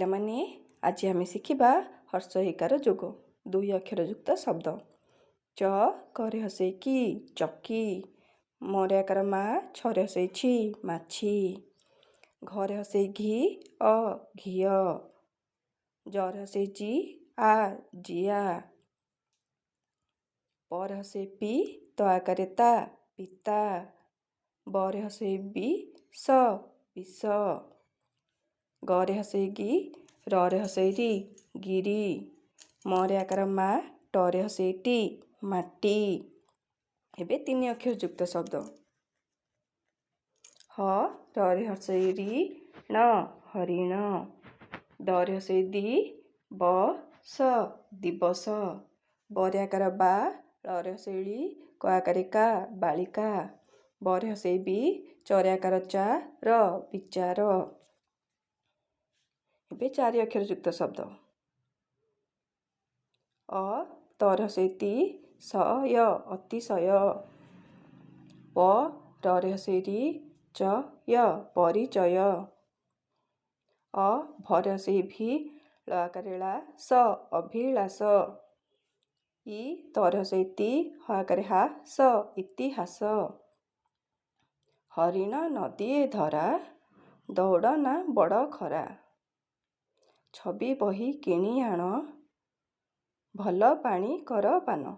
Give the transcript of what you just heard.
ପିଲାମାନେ, ଆଜି ଆମେ ଶିଖିବା ହର୍ଷ ଇକାର ଯୋଗ ଦୁଇ ଅକ୍ଷର ଯୁକ୍ତ ଶବ୍ଦ। ଚ କରେ ହସେଇ କି, ଚକି। ମରେ ଆକାର ମା, ଛରେ ହସେଇ ଛି, ମାଛି। ଘରେ ହସେଇ ଘି ଅ, ଘିଅ। ଜରେ ହସେଇ ଜି ଆ, ଜିଆ। ପରେ ହସେଇ ପି, ତ ଆକାରେ ତା, ପିତା। ବରେ ହସେଇ ବି ସ, ବିଷ। ଗରେ ହସେଇ ଗି, ରରେ ହସେଇ ରି, ଗିରି। ମରେ ଆକାର ମା, ଟରେ ହସେଇ ଟି, ମାଟି। ଏବେ ତିନି ଅକ୍ଷର ଯୁକ୍ତ ଶବ୍ଦ। ହ ରରେ ହସେଇ ରି ଣ, ହରିଣ। ଦରେ ହସେଇ ଦି ବ ସ, ଦିବସ। ବରେ ଆକାର ବା, ଳରେ ହସେଇ ଳି, କ ଆକାରେ କା, ବାଳିକା। ବରେ ହସେଇ ବି, ଚରେ ଆକାର ଚା ର, ବିଚାର। ଏବେ ଚାରି ଅକ୍ଷର ଯୁକ୍ତ ଶବ୍ଦ। ଅ ତରେ ହସେଇ ତି ସ ୟ, ଅତିଶୟ। ପ ରରେ ହସେଇ ରି ଚ ୟ, ପରିଚୟ। ଅ ଭରେ ହସେଇ ଭି, ଳ ଆକାରେ ଳା ସ, ଅଭିଳାଷ। ଇ ତରେ ହସେଇ ତି, ହ ଆକାରେ ହା ସ, ଇତିହାସ। ହରିଣ ନଦୀଏ ଧରା, ଦୌଡ଼ନା ବଡ଼ ଖରା। ଛବି ବହି କିଣି ଆଣ, ଭଲ ପାଣି କର ପାନ।